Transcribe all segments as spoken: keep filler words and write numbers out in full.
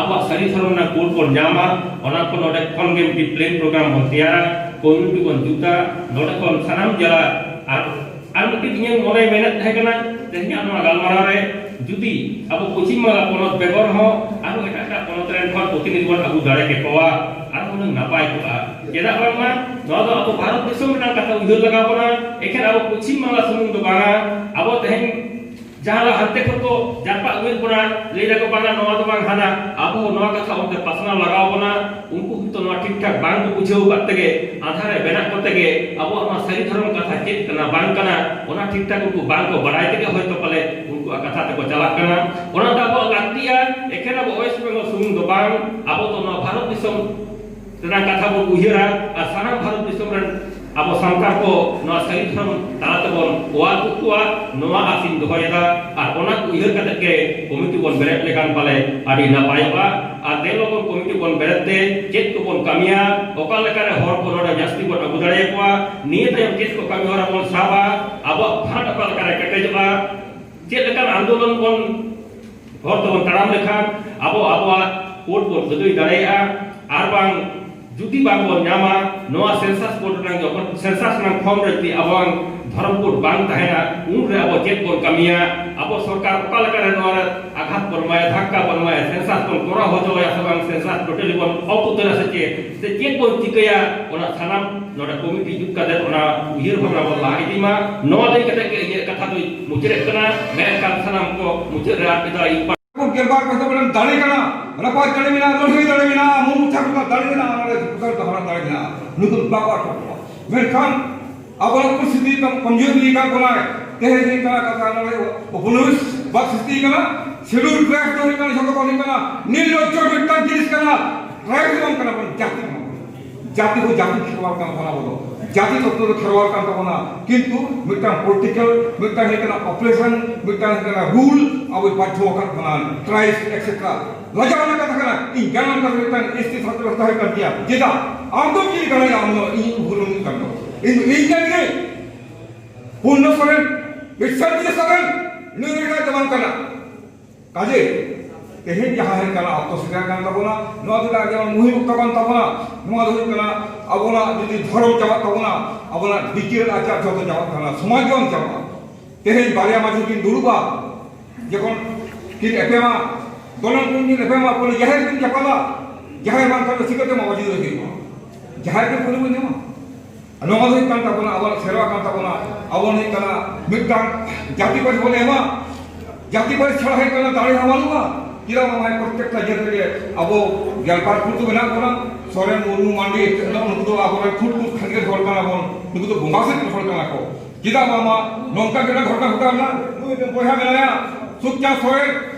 ᱟᱵᱚᱣᱟᱜ ᱥᱟᱹᱨᱤ ᱫᱷᱚᱨᱚᱢ ᱨᱮᱱᱟᱜ ᱠᱳᱰ ᱵᱚᱱ ᱧᱟᱢᱟ, ᱚᱱᱟ ᱠᱚ ᱱᱚᱰᱮ ᱠᱷᱚᱱ ᱜᱮ ᱢᱤᱫᱴᱤᱡ ᱯᱞᱮᱱ ᱯᱨᱳᱜᱨᱟᱢ ᱵᱚᱱ ᱛᱮᱭᱟᱨᱟ, ᱠᱚᱢᱤᱴᱤ ᱵᱚᱱ ᱡᱩᱛᱟ, ᱱᱚᱰᱮ ᱠᱷᱚᱱ ᱥᱟᱱᱟᱢ ᱡᱮᱞᱟ᱾ ᱟᱨ, ᱟᱨ ᱢᱤᱫᱴᱤᱡ ᱤᱧᱟᱹᱜ ᱢᱚᱱᱮ ᱢᱮᱱᱮᱫ ᱛᱟᱦᱮᱸ ᱠᱟᱱᱟ, ᱛᱮᱦᱮᱧᱟᱜ ᱱᱚᱣᱟ ᱜᱟᱞᱢᱟᱨᱟᱣ ᱨᱮ ᱡᱩᱫᱤ ᱟᱵᱚ ᱯᱚᱪᱷᱤᱢ ᱵᱟᱝᱞᱟ ᱯᱚᱱᱚᱛ ᱵᱮᱜᱚᱨ ᱦᱚᱸ ᱟᱨᱦᱚᱸ ᱮᱴᱟᱜ ᱮᱴᱟᱜ ᱯᱚᱱᱚᱛ ᱨᱮᱱ ᱦᱚᱲ ᱯᱨᱚᱛᱤᱱᱤᱫᱷᱤ ᱵᱚᱱ ᱟᱹᱜᱩ ᱫᱟᱲᱮ ᱠᱮᱠᱚᱣᱟ, ᱟᱨᱦᱚᱸ ᱦᱩᱱᱟᱹᱝ ᱱᱟᱯᱟᱭ ᱠᱚᱜᱼᱟ᱾ ᱪᱮᱫᱟᱜ ᱵᱟᱝᱢᱟ ᱱᱚᱣᱟ ᱫᱚ ᱟᱵᱚ ᱵᱷᱟᱨᱚᱛ ᱫᱤᱥᱚᱢ ᱨᱮᱱᱟᱜ ᱠᱟᱛᱷᱟ ᱩᱭᱦᱟᱹᱨ ᱞᱟᱜᱟᱣ ᱵᱚᱱᱟ, ᱮᱠᱷᱮᱱ ᱟᱵᱚ ᱯᱚᱪᱷᱤᱢ ᱵᱟᱝᱞᱟ ᱥᱩᱢᱩᱝ ᱫᱚ ᱵᱟᱝᱟ᱾ ᱟᱵᱚ ᱛᱮᱦᱮᱧ ᱡᱟᱦᱟᱸ ᱦᱟᱱᱛᱮ ᱠᱷᱚᱱ ᱠᱚ ᱡᱟᱨᱯᱟ ᱟᱹᱜᱩᱭᱮᱫ ᱵᱚᱱᱟ, ᱞᱟᱹᱭ ᱫᱟᱠᱚ ᱵᱟᱝᱟ ᱱᱚᱣᱟ ᱫᱚ ᱵᱟᱝ ᱦᱟᱱᱟ, ᱟᱵᱚ ᱱᱚᱣᱟ ᱠᱟᱛᱷᱟ ᱚᱱᱛᱮ ᱯᱟᱥᱱᱟᱣ ᱞᱟᱜᱟᱣ ᱵᱚᱱᱟ᱾ ᱩᱱᱠᱩ ᱦᱚᱭᱛᱳ ᱱᱚᱣᱟ ᱴᱷᱤᱠ ᱴᱷᱟᱠ ᱵᱟᱝ ᱠᱚ ᱵᱩᱡᱷᱟᱹᱣ ᱟᱠᱟᱫ ᱛᱮᱜᱮ, ᱟᱫᱷᱟ ᱨᱮ ᱢᱮᱱᱟᱜ ᱠᱚᱛᱮ ᱜᱮ ᱟᱵᱚᱣᱟᱜ ᱱᱚᱣᱟ ᱥᱟᱹᱨᱤ ᱫᱷᱚᱨᱚᱢ ᱠᱟᱛᱷᱟ ᱪᱮᱫ ᱠᱟᱱᱟ ᱵᱟᱝ ᱠᱟᱱᱟ, ᱚᱱᱟ ᱴᱷᱤᱠ ᱴᱷᱟᱠ ᱩᱱᱠᱩ ᱵᱟᱝ ᱠᱚ ᱵᱟᱲᱟᱭ ᱛᱮᱜᱮ ᱦᱚᱭᱛᱳ ᱯᱟᱞᱮ ᱩᱱᱠᱩᱣᱟᱜ ᱠᱟᱛᱷᱟ ᱛᱮᱠᱚ ᱪᱟᱞᱟᱜ ᱠᱟᱱᱟ᱾ ᱚᱱᱟᱛᱮ ᱟᱵᱚᱣᱟᱜ ᱞᱟᱹᱠᱛᱤᱜᱼᱟ, ᱮᱠᱷᱮᱱ ᱟᱵᱚ ᱳᱭᱮᱥᱴ ᱵᱮᱝᱜᱚᱞ ᱥᱩᱢᱩᱝ ᱫᱚ ᱵᱟᱝ, ᱟᱵᱚ ᱫᱚ ᱱᱚᱣᱟ ᱵᱷᱟᱨᱚᱛ ᱫᱤᱥᱚᱢ ᱨᱮᱱᱟᱜ ᱠᱟᱛᱷᱟ ᱵᱚᱱ ᱩᱭᱦᱟᱹᱨᱟ ᱟᱨ ᱥᱟᱱᱟᱢ ᱵᱷᱟᱨᱚᱛ ᱫᱤᱥᱚᱢ ᱨᱮᱱ ᱟᱵᱚ ᱥᱟᱱᱛᱟᱲ ᱠᱚ ᱱᱚᱣᱟ ᱥᱟᱹᱨᱤ ᱫᱷᱚᱨᱚᱢ ᱛᱟᱞᱟ ᱛᱮᱵᱚᱱ ᱚᱣᱟᱨ ᱩᱫᱩᱜ ᱠᱚᱣᱟ, ᱱᱚᱣᱟ ᱟᱥᱤᱧ ᱫᱚᱦᱚᱭᱮᱫᱟ᱾ ᱟᱨ ᱚᱱᱟ ᱠᱚ ᱩᱭᱦᱟᱹᱨ ᱠᱟᱛᱮ ᱜᱮ ᱠᱚᱢᱤᱴᱤ ᱵᱚᱱ ᱵᱮᱨᱮᱫ ᱞᱮᱠᱷᱟᱱ ᱯᱟᱞᱮ ᱟᱹᱰᱤ ᱱᱟᱯᱟᱭᱚᱜᱼᱟ᱾ ᱟᱨ ᱫᱮᱞᱚᱵᱚᱱ ᱠᱚᱢᱤᱴᱤ ᱵᱚᱱ ᱵᱮᱨᱮᱫ ᱛᱮ ᱪᱮᱫ ᱠᱚᱵᱚᱱ ᱠᱟᱹᱢᱤᱭᱟ, ᱚᱠᱟ ᱞᱮᱠᱟᱨᱮ ᱦᱚᱲ ᱠᱚ ᱱᱚᱰᱮ ᱡᱟᱹᱥᱛᱤ ᱵᱚᱱ ᱟᱹᱜᱩ ᱫᱟᱲᱮᱭᱟᱠᱚᱣᱟ, ᱱᱤᱭᱟᱹ ᱛᱟᱭᱚᱢ ᱪᱮᱫ ᱠᱚ ᱠᱟᱹᱢᱤ ᱦᱚᱨᱟ ᱵᱚᱱ ᱥᱟᱵᱟ, ᱟᱵᱚᱣᱟᱜ ᱯᱷᱟᱸᱫ ᱚᱠᱟ ᱞᱮᱠᱟᱨᱮ ᱠᱮᱴᱮᱡᱚᱜᱼᱟ, ᱪᱮᱫ ᱞᱮᱠᱟᱱ ᱟᱱᱫᱳᱞᱚᱱ ᱵᱚᱱ ᱦᱚᱨ ᱛᱮᱵᱚᱱ ᱛᱟᱲᱟᱢ ᱞᱮᱠᱷᱟᱱ ᱟᱵᱚ ᱟᱵᱚᱣᱟᱜ ᱠᱳᱰ ᱵᱚᱱ ᱟᱹᱫᱟᱹᱭ ᱫᱟᱲᱮᱭᱟᱜᱼᱟ᱾ ᱟᱨ ᱵᱟᱝ ᱡᱩᱫᱤ ᱵᱟᱝ ᱵᱚᱱ ᱧᱟᱢᱟ, ᱱᱚᱣᱟ ᱥᱮᱱᱥᱟᱥ ᱠᱳᱰ ᱨᱮᱱᱟᱜ ᱡᱚᱠᱷᱚᱱ ᱥᱮᱱᱥᱟᱥ ᱨᱮᱱᱟᱜ ᱯᱷᱚᱨᱢ ᱨᱮ ᱡᱩᱫᱤ ᱟᱵᱚᱣᱟᱜ ᱫᱷᱚᱨᱚᱢ ᱠᱳᱰ ᱵᱟᱝ ᱛᱟᱦᱮᱱᱟ, ᱩᱱᱨᱮ ᱟᱵᱚ ᱪᱮᱫ ᱵᱚᱱ ᱠᱟᱹᱢᱤᱭᱟ? ᱟᱵᱚ ᱥᱚᱨᱠᱟᱨ ᱚᱠᱟ ᱞᱮᱠᱟᱨᱮ ᱱᱚᱣᱟ ᱨᱮ ᱟᱜᱷᱟᱛ ᱵᱚᱱ ᱮᱢᱟᱭᱟ, ᱫᱷᱟᱠᱠᱟ ᱵᱚᱱ ᱮᱢᱟᱭᱟ? ᱥᱮᱱᱥᱟᱥ ᱵᱚᱱ ᱠᱚᱨᱟᱣ ᱦᱚᱪᱚᱭᱟ ᱥᱮ ᱵᱟᱝ? ᱥᱮᱱᱥᱟᱥ ᱴᱳᱴᱟᱞᱤ ᱵᱚᱱ ᱚᱯᱷ ᱩᱛᱟᱹᱨᱟ ᱥᱮ ᱪᱮᱫ? ᱥᱮ ᱪᱮᱫ ᱵᱚᱱ ᱪᱤᱠᱟᱹᱭᱟ? ᱚᱱᱟ ᱥᱟᱱᱟᱢ ᱱᱚᱰᱮ ᱠᱚᱢᱤᱴᱤ ᱡᱩᱛ ᱠᱟᱛᱮ ᱚᱱᱟ ᱩᱭᱦᱟᱹᱨ ᱵᱷᱟᱵᱽᱱᱟ ᱵᱚᱱ ᱞᱟᱦᱟ ᱤᱫᱤ ᱢᱟ᱾ ᱱᱚᱣᱟ ᱞᱟᱹᱭ ᱠᱟᱛᱮ ᱜᱮ ᱤᱧᱟᱹᱜ ᱠᱟᱛᱷᱟ ᱫᱚᱧ ᱢᱩᱪᱟᱹᱫᱮᱫ ᱠᱟᱱᱟ᱾ ᱢᱮᱱᱠᱷᱟᱱ ᱥᱟᱱᱟᱢ ᱠᱚ ᱢᱩᱪᱟᱹᱫ ᱨᱮ ᱟᱨ ᱢᱤᱫ ᱫᱷᱟᱣ ᱤᱧ ᱜᱮᱞᱵᱟᱨ ᱯᱟᱹᱨᱥᱤ ᱵᱚᱞᱮ ᱫᱟᱲᱮ ᱠᱟᱱᱟ, ᱨᱟᱯᱟᱡ ᱫᱟᱲᱮ ᱢᱮᱱᱟᱜᱼᱟ, ᱞᱟᱹᱲᱦᱟᱹᱭ ᱫᱟᱲᱮ ᱢᱮᱱᱟᱜᱼᱟ, ᱢᱩᱨᱢᱩ ᱴᱷᱟᱠᱩᱨ ᱫᱟᱲᱮ ᱢᱮᱱᱟᱜᱼᱟ, ᱚᱱᱟ ᱨᱮ ᱥᱚᱨᱠᱟᱨ ᱫᱚ ᱦᱚᱲᱟᱜ ᱫᱟᱲᱮ ᱢᱮᱱᱟᱜᱼᱟ, ᱱᱩᱠᱩ ᱫᱚ ᱵᱟᱠᱚ ᱟᱴᱚᱠ ᱠᱚᱣᱟ᱾ ᱢᱮᱱᱠᱷᱟᱱ ᱟᱵᱚᱣᱟᱜ ᱯᱚᱨᱤᱥᱛᱷᱤᱛᱤ ᱛᱟᱢ ᱠᱚᱢᱡᱳᱨ ᱤᱫᱤ ᱠᱟᱱ ᱵᱚᱱᱟ᱾ ᱛᱮᱦᱮᱧ ᱦᱩᱭᱩᱜ ᱠᱟᱱᱟ ᱠᱟᱛᱷᱟ ᱱᱚᱰᱮ ᱩᱯᱚᱱᱭᱩᱥ ᱵᱟᱠ ᱥᱨᱤᱥᱴᱤ ᱠᱟᱱᱟ, ᱥᱤᱰᱩᱞ ᱴᱨᱟᱭᱤᱵ ᱫᱚ ᱦᱩᱭᱩᱜ ᱠᱟᱱᱟ ᱡᱷᱚᱛᱚ ᱠᱷᱚᱱ ᱦᱩᱭᱩᱜ ᱠᱟᱱᱟ ᱱᱤᱨᱞᱚᱡᱡᱚ ᱢᱤᱫᱴᱟᱝ ᱡᱤᱱᱤᱥ ᱠᱟᱱᱟ᱾ ᱴᱨᱟᱭᱤᱵ ᱫᱚ ᱵᱟᱝ ᱠᱟᱱᱟ ᱵᱚᱱ, ᱡᱟᱹᱛᱤ ᱠᱟᱱᱟ ᱵᱚᱱ᱾ ᱡᱟᱹᱛᱤ ᱠᱚ ᱡᱟᱹᱛᱤ ᱠᱷᱮᱨᱣᱟᱞ ᱠᱟᱱ ᱛᱟᱵᱚᱱᱟ, ᱟᱵᱚ ᱫᱚ ᱡᱟᱹᱛᱤ ᱛᱚᱛᱛᱚ ᱫᱚ ᱠᱷᱮᱨᱣᱟᱞ ᱠᱟᱱ ᱛᱟᱵᱚᱱᱟ, ᱠᱤᱱᱛᱩ ᱢᱤᱫᱴᱟᱝ ᱯᱚᱞᱤᱴᱤᱠᱟᱞ, ᱢᱤᱫᱴᱟᱝ ᱦᱩᱭᱩᱜ ᱠᱟᱱᱟ ᱚᱯᱨᱮᱥᱚᱱ, ᱢᱤᱫᱴᱟᱝ ᱦᱩᱭᱩᱜ ᱠᱟᱱᱟ ᱨᱩᱞ, ᱟᱵᱚᱭ ᱵᱟᱫᱷᱭᱚ ᱟᱠᱟᱫ ᱵᱚᱱᱟ, ᱴᱨᱟᱭᱤᱵᱥ ᱮᱴᱥᱮᱴᱨᱟ᱾ ᱞᱟᱡᱟᱣ ᱨᱮᱱᱟᱜ ᱠᱟᱛᱷᱟ ᱠᱟᱱᱟ, ᱤᱧ ᱡᱟᱱᱟᱢ ᱠᱟᱛᱮ ᱢᱤᱫᱴᱟᱝ ᱮᱥ ᱴᱤ ᱥᱟᱱᱛᱟᱲ ᱛᱟᱦᱮᱸ ᱠᱟᱱ ᱛᱤᱧᱟ, ᱪᱮᱫᱟᱜ? ᱟᱢ ᱫᱚ ᱪᱮᱫ ᱠᱟᱱᱟ, ᱟᱢ ᱫᱚ ᱤᱧ ᱵᱷᱩᱞ ᱠᱟᱱ ᱫᱚ, ᱤᱧ ᱫᱚ ᱤᱧ ᱠᱟᱱ ᱜᱤᱭᱟᱹᱧ᱾ ᱯᱩᱨᱱᱚ ᱥᱚᱨᱮᱱ, ᱵᱤᱨᱥᱟ ᱢᱩᱱᱰᱟ ᱥᱚᱨᱮᱱ, ᱱᱩᱭ ᱞᱮᱠᱟ ᱫᱚ ᱵᱟᱝ ᱠᱟᱱᱟ᱾ ᱠᱟᱡᱮ ᱛᱮᱦᱮᱧ ᱡᱟᱦᱟᱸ ᱦᱩᱭᱩᱜ ᱠᱟᱱᱟ, ᱚᱠᱛᱚ ᱥᱮᱴᱮᱨ ᱠᱟᱱ ᱛᱟᱵᱚᱱᱟ, ᱱᱚᱣᱟ ᱫᱚ ᱡᱮᱢᱚᱱ ᱢᱩᱦᱤᱢ ᱚᱠᱛᱚ ᱠᱟᱱ ᱛᱟᱵᱚᱱᱟ᱾ ᱱᱚᱣᱟ ᱫᱚ ᱦᱩᱭᱩᱜ ᱠᱟᱱᱟ, ᱟᱵᱚᱱᱟᱜ ᱡᱩᱫᱤ ᱫᱷᱚᱨᱚᱢ ᱪᱟᱵᱟᱜ ᱛᱟᱵᱚᱱᱟ, ᱟᱵᱚᱱᱟᱜ ᱵᱤᱪᱟᱹᱨ ᱟᱪᱟᱨ ᱡᱚᱛᱚ ᱪᱟᱵᱟᱜ ᱛᱟᱵᱚᱱᱟ, ᱥᱚᱢᱟᱡᱽ ᱵᱚᱱ ᱪᱟᱵᱟᱜᱼᱟ᱾ ᱛᱮᱦᱮᱧ ᱵᱟᱨᱭᱟ ᱢᱟᱹᱡᱷᱤ ᱠᱤᱱ ᱫᱩᱲᱩᱵᱟ, ᱡᱚᱠᱷᱚᱱ ᱠᱤᱱ ᱮᱯᱮᱢᱟ, ᱫᱚᱞᱚᱝ ᱠᱤᱱ ᱮᱯᱮᱢᱟ, ᱵᱚᱞᱮ ᱡᱟᱦᱮᱨ ᱠᱤᱱ ᱪᱟᱯᱟᱫᱟ, ᱡᱟᱦᱮᱨ ᱵᱟᱝᱠᱷᱟᱱ ᱫᱚ ᱪᱤᱠᱟᱹᱛᱮ ᱢᱟᱹᱡᱷᱤ ᱫᱚ ᱦᱩᱭᱩᱜᱼᱟ? ᱡᱟᱦᱮᱨ ᱜᱮ ᱯᱩᱭᱞᱩ ᱵᱚᱱ ᱧᱟᱢᱟ᱾ ᱱᱚᱣᱟ ᱫᱚ ᱦᱩᱭᱩᱜ ᱠᱟᱱ ᱛᱟᱵᱚᱱᱟ, ᱟᱵᱚᱣᱟᱜ ᱥᱮᱨᱣᱟ ᱠᱟᱱ ᱛᱟᱵᱚᱱᱟ᱾ ᱟᱵᱚ ᱦᱩᱭᱩᱜ ᱠᱟᱱᱟ ᱢᱤᱫᱴᱟᱝ ᱡᱟᱹᱛᱤ ᱯᱟᱹᱨᱤᱥ ᱵᱚᱱ ᱮᱢᱟ, ᱡᱟᱹᱛᱤ ᱯᱟᱹᱨᱤᱥ ᱪᱷᱟᱲᱟ ᱦᱩᱭᱩᱜ ᱠᱟᱱᱟ ᱫᱟᱲᱮ ᱦᱚᱸ ᱵᱟᱹᱱᱩᱜᱼᱟ᱾ ᱪᱮᱫᱟᱜ ᱵᱟᱝ ᱯᱨᱚᱛᱮᱠᱴᱟ ᱡᱟᱹᱛ ᱨᱮᱜᱮ ᱟᱵᱚ ᱜᱮᱞᱵᱟᱨ ᱠᱷᱩᱸᱴ ᱠᱚ ᱢᱮᱱᱟᱜ ᱵᱚᱱᱟ? ᱥᱚᱨᱮᱱ, ᱢᱩᱨᱢᱩ, ᱢᱟᱱᱰᱤ, ᱱᱩᱠᱩ ᱫᱚ ᱟᱵᱚᱨᱮᱱ ᱠᱷᱩᱸᱴ ᱠᱷᱩᱸᱴ ᱠᱷᱟᱹᱛᱤᱨ ᱦᱚᱲ ᱠᱟᱱᱟ ᱵᱚᱱ, ᱱᱩᱠᱩ ᱫᱚ ᱵᱚᱸᱜᱟ ᱥᱮᱫ ᱨᱮᱱ ᱦᱚᱲ ᱠᱟᱱᱟ ᱠᱚ᱾ ᱪᱮᱫᱟᱜ ᱵᱟᱝᱢᱟ ᱱᱚᱝᱠᱟ ᱜᱮ ᱜᱷᱚᱴᱚᱱᱟ ᱜᱷᱚᱴᱟᱣ ᱮᱱᱟ? ᱱᱩᱭ ᱫᱚ ᱵᱚᱭᱦᱟ ᱢᱮᱱᱟᱭᱟ, ᱥᱩᱠᱪᱟᱸᱫ ᱥᱚᱨᱮᱱ,